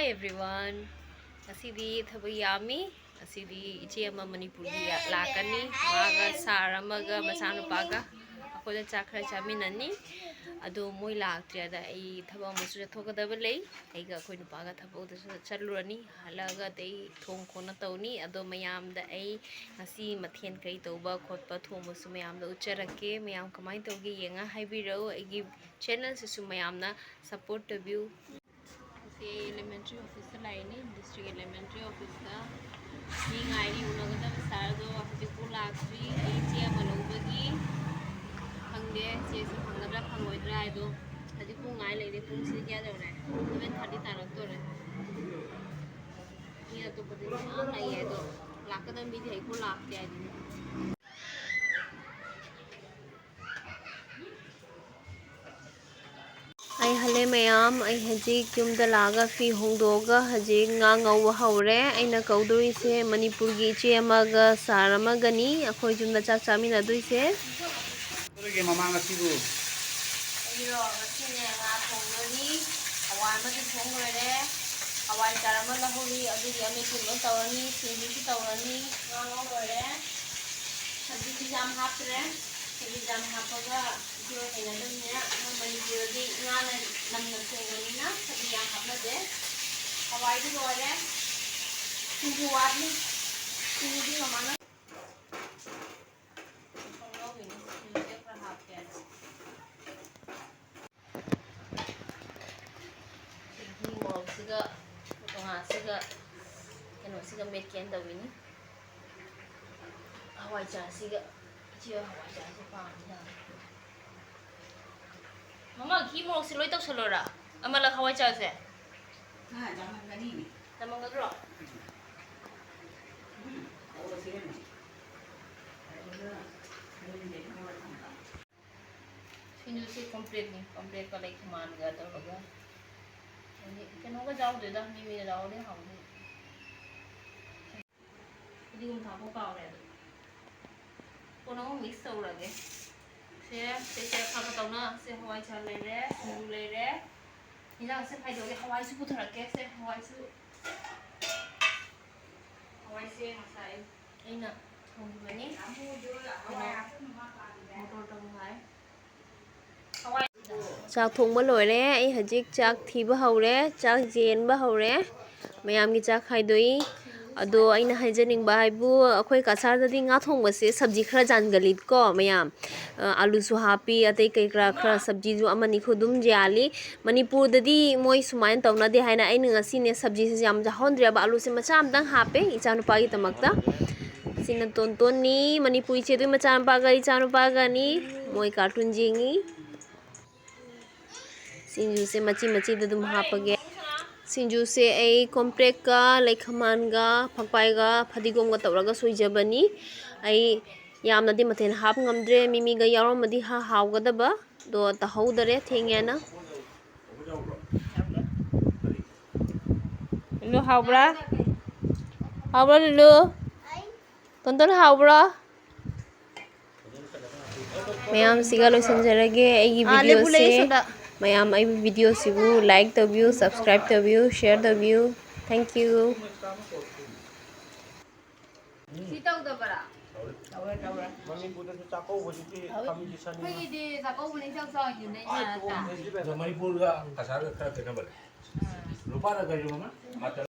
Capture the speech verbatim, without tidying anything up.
Hi everyone. ꯉꯁꯤꯗꯤ ꯊꯕꯛ ꯌꯥꯝꯃꯤ꯫ ꯉꯁꯤꯗꯤ ꯏꯆꯦ ꯑꯃ ꯃꯅꯤꯄꯨꯔꯒꯤ ꯂꯥꯛꯀꯅꯤ꯫ ꯃꯥꯒ ꯁꯥꯔ ꯑꯃꯒ ꯃꯆꯥꯅꯨꯄꯥꯒ ꯑꯩꯈꯣꯏꯗ ꯆꯥꯛ ꯈꯔ ꯆꯥꯃꯤꯟꯅꯅꯤ꯫ ꯑꯗꯣ ꯃꯣꯏ ꯂꯥꯛꯇ꯭ꯔꯤꯉꯩꯗ ꯑꯩ ꯊꯕꯛ ꯑꯃꯁꯨ ꯆꯠꯊꯣꯛꯀꯗꯕ ꯂꯩ꯫ ꯑꯩꯒ ꯑꯩꯈꯣꯏ ꯅꯨꯄꯥꯒ ꯊꯕꯛꯇꯁꯨ ꯆꯠꯂꯨꯔꯅꯤ꯫ ꯍꯜꯂꯛꯑꯒ ꯑꯇꯩ ꯊꯣꯡ ꯈꯣꯠꯅ ꯇꯧꯅꯤ꯫ ꯑꯗꯣ ꯃꯌꯥꯝꯗ ꯑꯩ ꯉꯁꯤ ꯃꯊꯦꯜ ꯀꯔꯤ ꯇꯧꯕ ꯈꯣꯠꯄ ꯊꯣꯡꯕꯁꯨ ꯃꯌꯥꯝꯗ ꯎꯠꯆꯔꯛꯀꯦ꯫ ꯃꯌꯥꯝ ꯀꯃꯥꯏꯅ ꯇꯧꯒꯦ ꯌꯦꯡꯉ ꯍꯥꯏꯕꯤꯔꯛꯎ꯫ ꯑꯩꯒꯤ channelꯁꯤꯁꯨ ꯃꯌꯥꯝꯅ support ꯇꯧꯕꯤꯌꯨ꯫ ꯁꯤ elementary officeꯇ ꯂꯥꯛꯏꯅꯤ, district elementary officeꯇ꯫ ꯃꯤ ꯉꯥꯏꯔꯤ, ꯎꯅꯒꯗꯕ ꯁꯥꯔꯗꯣ ꯍꯧꯖꯤꯛꯄꯨ ꯂꯥꯛꯇ꯭ꯔꯤ꯫ ꯑꯩ ꯆꯦ ꯑꯃ ꯂꯧꯕꯒꯤ ꯈꯪꯗꯦ, ꯆꯦꯁꯦ ꯐꯪꯒꯗ꯭ꯔꯥ ꯐꯪꯉꯣꯏꯗ꯭ꯔꯥ ꯍꯥꯏꯗꯣ꯫ ꯍꯧꯖꯤꯛ ꯄꯨꯡ ꯉꯥꯏ ꯂꯩꯔꯦ, ꯄꯨꯡꯁꯤꯗꯤ ꯀꯌꯥ ꯌꯧꯔꯦ? Seven thirty ꯇꯥꯔꯛꯇꯣꯔꯦ꯫ ꯃꯤ ꯑꯇꯣꯞꯄꯗꯤ ꯃꯌꯥꯝ ꯂꯩꯌꯦ, ꯑꯗꯣ ꯂꯥꯛꯀꯗꯕ ꯃꯤꯗꯤ ꯍꯧꯖꯤꯛꯄꯨ ꯂꯥꯛꯇꯦ ꯍꯥꯏꯗꯨꯅꯤ꯫ ꯑꯩ ꯍꯜꯂꯦ ꯃꯌꯥꯝ꯫ ꯑꯩ ꯍꯧꯖꯤꯛ ꯌꯨꯝꯗ ꯂꯥꯛꯑꯒ ꯐꯤ ꯍꯣꯡꯗꯣꯛꯑꯒ ꯍꯧꯖꯤꯛ ꯉꯥ ꯉꯧꯕ ꯍꯧꯔꯦ꯫ ꯑꯩꯅ ꯀꯧꯗꯣꯔꯤꯁꯦ ꯃꯅꯤꯄꯨꯔꯒꯤ ꯏꯆꯦ ꯑꯃꯒ ꯁꯥꯔ ꯑꯃꯒꯅꯤ꯫ ꯑꯩꯈꯣꯏ ꯌꯨꯝꯗ ꯆꯥꯛ ꯆꯥꯃꯤꯟꯅꯗꯣꯏꯁꯦ꯫ ꯀꯩꯗꯧꯔꯒꯦ ꯃꯃꯥ ꯉꯁꯤꯕꯨ? ꯑꯩꯔꯣ? ꯉꯁꯤꯅꯦ ꯉꯥ ꯊꯣꯡꯗꯣꯏꯅꯤ꯫ ꯍꯋꯥꯏ ꯑꯃꯗꯤ ꯊꯣꯡ ꯂꯣꯏꯔꯦ꯫ ꯍꯋꯥꯏꯖꯥꯔ ꯑꯃ ꯂꯧꯍꯧꯔꯤ, ꯑꯗꯨꯒꯤ ꯑꯃꯦꯠꯄ ꯑꯃ ꯇꯧꯔꯅꯤ, ꯁꯤꯡꯖꯨꯁꯨ ꯇꯧꯔꯅꯤ꯫ ꯉꯥ ꯉꯧ ꯂꯣꯏꯔꯦ꯫ ꯁꯖꯤꯛꯇꯤ ꯌꯥꯝ ꯍꯥꯞꯇ꯭ꯔꯦ꯫ ꯁꯖꯤꯛ ꯌꯥꯝ ꯍꯥꯞꯄꯒ ꯏꯆꯦ ꯍꯣꯏ ꯍꯩꯅꯗꯕꯅꯤꯅ, ꯃꯣꯏ ꯃꯅꯤꯄꯨꯔꯗꯗꯤ ꯉꯥꯅ ꯅꯝꯅ ꯊꯣꯡꯕꯅꯤꯅ ꯁꯖꯤꯛ ꯌꯥꯝ ꯍꯥꯞꯅꯗꯦ꯫ ꯍꯋꯥꯏꯗꯤ ꯂꯣꯏꯔꯦ꯫ ꯁꯤꯡꯖꯨ ꯋꯥꯠꯂꯤ꯫ ꯁꯤꯡꯖꯨꯗꯤ ꯃꯃꯥꯅ ꯂꯧꯔꯤꯅꯤ꯫ ꯁꯤꯡꯖꯨꯁꯦ ꯈꯔ ꯍꯥꯞꯀꯦ꯫ ꯁꯤꯡꯖꯨ ꯃꯣꯔꯣꯛꯁꯤꯒ ꯉꯥꯁꯤꯒ ꯀꯩꯅꯣꯁꯤꯒ ꯃꯦꯠꯀꯦꯅ ꯇꯧꯔꯤꯅꯤ꯫ ꯍꯋꯥꯏꯖꯥꯔꯁꯤꯒ꯫ ꯏꯆꯦ ꯍꯣꯏ ꯍꯋꯥꯏꯖꯥꯔꯁꯦ ꯄꯥꯝꯃꯤꯗ꯫ ꯃꯃꯥ, ꯘꯤ ꯃꯣꯔꯣꯛꯁꯦ ꯂꯣꯏ ꯇꯧꯁꯜꯂꯣꯔꯥ? ꯑꯃꯂꯛ ꯍꯋꯥꯏꯖꯥꯔꯁꯦ? ꯍꯥ, ꯌꯥꯝꯃꯟꯒꯅꯤ꯫ ꯌꯥꯝꯃꯟꯒꯗ꯭ꯔꯣ? ꯎꯝ꯫ ꯎꯝ, ꯇꯧꯔꯁꯤ ꯀꯩꯅꯣ꯫ ꯑꯗꯨꯒ ꯃꯨꯟꯗꯦ ꯈꯪꯉ ꯊꯝꯕ꯫ ꯁꯤꯡꯖꯨꯁꯤ ꯀꯣꯝꯄ꯭ꯔꯦꯛꯅꯤ, ꯀꯣꯝꯄ꯭ꯔꯦꯛꯀ ꯂꯩ ꯊꯨꯝꯃꯥꯟꯒ ꯇꯧꯔꯒ꯫ ꯍꯥꯏꯗꯤ ꯀꯩꯅꯣꯒ ꯌꯥꯎꯗꯣꯏꯗ, ꯃꯤꯃꯤꯒ ꯌꯥꯎꯔꯗꯤ ꯍꯥꯎꯅꯤ꯫ ꯐꯗꯤꯒꯣꯝ ꯊꯥꯛꯄ ꯀꯥꯎꯔꯦ ꯑꯗꯣ꯫ ꯀꯣꯟꯅ ꯑꯃꯨꯛ mix ꯇꯧꯔꯒꯦ꯫ ꯁꯦ, ꯁꯦ, ꯁꯦ, ꯈꯔ ꯈꯔ ꯇꯧꯅ꯫ ꯁꯦ, ꯍꯋꯥꯏꯖꯥꯔ ꯂꯩꯔꯦ, ꯁꯤꯡꯖꯨ ꯂꯩꯔꯦ꯫ ꯏꯟꯖꯥꯡꯁꯦ ꯈꯥꯏꯗꯣꯛꯑꯒꯦ꯫ ꯍꯋꯥꯏꯁꯨ ꯄꯨꯊꯣꯔꯛꯀꯦ꯫ ꯁꯦ, ꯍꯋꯥꯏꯁꯨ, ꯍꯋꯥꯏꯁꯦ ꯉꯁꯥꯏ ꯑꯩꯅ ꯊꯣꯡꯈꯤꯕꯅꯤ꯫ ꯃꯣꯇꯣꯔ ꯇꯧ ꯍꯥꯏ꯫ ꯍꯋꯥꯏ꯫ ꯆꯥꯛ ꯊꯣꯡꯕ ꯂꯣꯏꯔꯦ꯫ ꯑꯩ ꯍꯧꯖꯤꯛ ꯆꯥꯛ ꯊꯤꯕ ꯍꯧꯔꯦ, ꯆꯥꯛ ꯌꯦꯟꯕ ꯍꯧꯔꯦ꯫ ꯃꯌꯥꯝꯒꯤ ꯆꯥꯛ ꯈꯥꯏꯗꯣꯛꯏ꯫ ꯑꯗꯣ ꯑꯩꯅ ꯍꯥꯏꯖꯅꯤꯡꯕ ꯍꯥꯏꯕꯨ, ꯑꯩꯈꯣꯏ ꯀꯁꯥꯔꯗꯗꯤ ꯉꯥ ꯊꯣꯡꯕꯁꯦ ꯁꯕꯖꯤ ꯈꯔ ꯌꯥꯟꯒꯜꯂꯤꯀꯣ ꯃꯌꯥꯝ꯫ ꯑ, ꯑꯂꯨꯁꯨ ꯍꯥꯞꯄꯤ, ꯑꯇꯩ ꯀꯩ ꯀꯔꯥ ꯈꯔ ꯁꯕꯖꯤꯁꯨ ꯑꯃꯅꯤꯈꯣ ꯑꯗꯨꯝ ꯌꯥꯜꯂꯤ꯫ ꯃꯅꯤꯄꯨꯔꯗꯗꯤ ꯃꯣꯏ ꯁꯨꯃꯥꯏꯅ ꯇꯧꯅꯗꯦ ꯍꯥꯏꯅ ꯑꯩꯅ ꯉꯁꯤꯅꯦ ꯁꯕꯖꯤꯁꯦ ꯌꯥꯝ ꯌꯥꯎꯍꯟꯗ꯭ꯔꯦꯕ, ꯑꯂꯨꯁꯦ ꯃꯆꯥ ꯑꯃꯇꯪ ꯍꯥꯞꯄꯦ ꯏꯆꯥꯅꯨꯄꯥꯒꯤꯗꯃꯛꯇ꯫ ꯁꯤꯅ ꯇꯣꯟꯇꯣꯟꯅꯤ, ꯃꯅꯤꯄꯨꯔ ꯏꯆꯦꯗꯨꯒꯤ ꯃꯆꯥꯅꯨꯄꯥꯒ ꯏꯆꯥꯅꯨꯄꯥꯒꯅꯤ꯫ ꯃꯣꯏ ꯀꯥꯔꯇꯨꯟ ꯌꯦꯡꯉꯤ꯫ ꯁꯤꯡꯖꯨꯁꯦ ꯃꯆꯤ ꯃꯆꯤꯗ ꯑꯗꯨꯝ ꯍꯥꯞꯄꯒꯦ꯫ ꯁꯤꯡꯖꯨꯁꯦ ꯑꯩ ꯀꯣꯝꯄ꯭ꯔꯦꯛꯀ, ꯂꯩꯈꯃꯥꯟꯒ, ꯐꯛꯄꯥꯏꯒ, ꯐꯗꯤꯒꯣꯝꯒ ꯇꯧꯔꯒ ꯁꯣꯏꯖꯕꯅꯤ꯫ ꯑꯩ ꯌꯥꯝꯅꯗꯤ ꯃꯊꯦꯜ ꯍꯥꯞ ꯉꯝꯗ꯭ꯔꯦ, ꯃꯤꯃꯤꯒ ꯌꯥꯎꯔꯝꯃꯗꯤ ꯍꯥ ꯍꯥꯎꯒꯗꯕ꯫ ꯑꯗꯣ ꯇꯧꯍꯧꯗꯔꯦ, ꯊꯦꯡꯉꯦꯅ꯫ ꯂꯨꯂꯨ, ꯍꯥꯎꯕ꯭ꯔꯥ? ꯍꯥꯎꯕ꯭ꯔꯥ, ꯂꯨꯂꯨ? ꯇꯣꯟꯇꯣꯟ, ꯍꯥꯎꯕ꯭ꯔꯥ? ꯃꯌꯥꯝꯁꯤꯒ ꯂꯣꯏꯁꯤꯟꯖꯔꯒꯦ ꯑꯩꯒꯤ ꯑꯥ, ꯂꯦꯕꯨ ꯂꯩ videoꯁꯦ꯫ ꯁꯣꯝꯗ꯫ ꯃꯌꯥꯝ ꯑꯩꯒꯤ videoꯁꯤꯕꯨ like ꯇꯧꯕꯤꯌꯨ, subscribe ꯇꯧꯕꯤꯌꯨ, share ꯇꯧꯕꯤꯌꯨ꯫ Thank you꯫ ꯁꯤ ꯇꯧꯗꯕꯔꯥ? ꯇꯧꯔꯦ, ꯇꯧꯔꯦ꯫ ꯃꯅꯤꯄꯨꯔꯗꯁꯨ ꯆꯥꯛꯀꯧꯕꯁꯤꯗꯤ ꯇꯧꯏ꯫ ꯈꯝꯖꯤ ꯁꯥꯅꯤ꯫ ꯑꯩꯈꯣꯏꯒꯤꯗꯤ ꯆꯥꯛꯀꯧꯕꯅ ꯏꯆꯥꯎ ꯆꯥꯎꯔꯤꯗꯨꯅꯦ, ꯏꯃꯥ ꯅꯠꯇ꯭ꯔꯥ? ꯑꯗꯣ ꯃꯅꯤꯄꯨꯔꯒ ꯀꯁꯥꯔꯒ ꯈꯔ ꯈꯦꯠꯅꯕ ꯂꯩ꯫ ꯂꯨꯄꯥꯅ ꯀꯔꯤ ꯃꯃꯜ?